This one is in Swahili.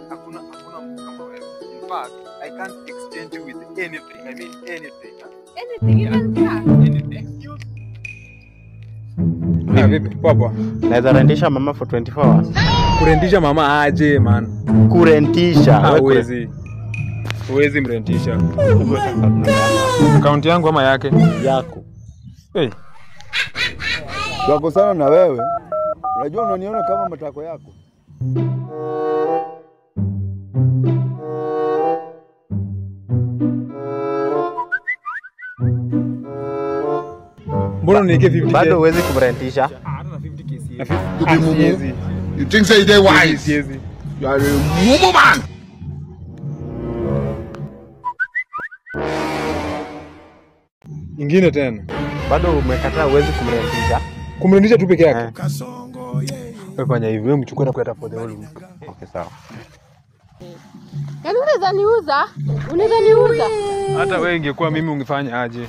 Hakuna mtu kama wewe. In fact, I can't exchange you with anything. I mean anything. Anything, even cash. Anything. Excuse. Vipi? Poa poa. Naweza rentisha mama for 24 hours. Kurentisha mama aje man? Kurentisha. Huwezi. Huwezi mrentisha. Akaunti yangu ama yake? Yako. Hey. Wako sana na wewe. Unajua unaniona kama matako yako. Mbona uniweke 50k? Bado huwezi kumrentisha. Hata 50k siwezi. You be mumu. You think say they wise? Siwezi. You are a mumu man. Ingine tena. Bado umekataa huwezi kumrentisha. Kumrentisha tu peke yake. Wewe fanya hivi, wewe mchukue na kuleta for the whole week. Okay, sawa. Yaani unaweza niuza? Unaweza niuza? Hata wewe ingekuwa mimi ungefanya aje?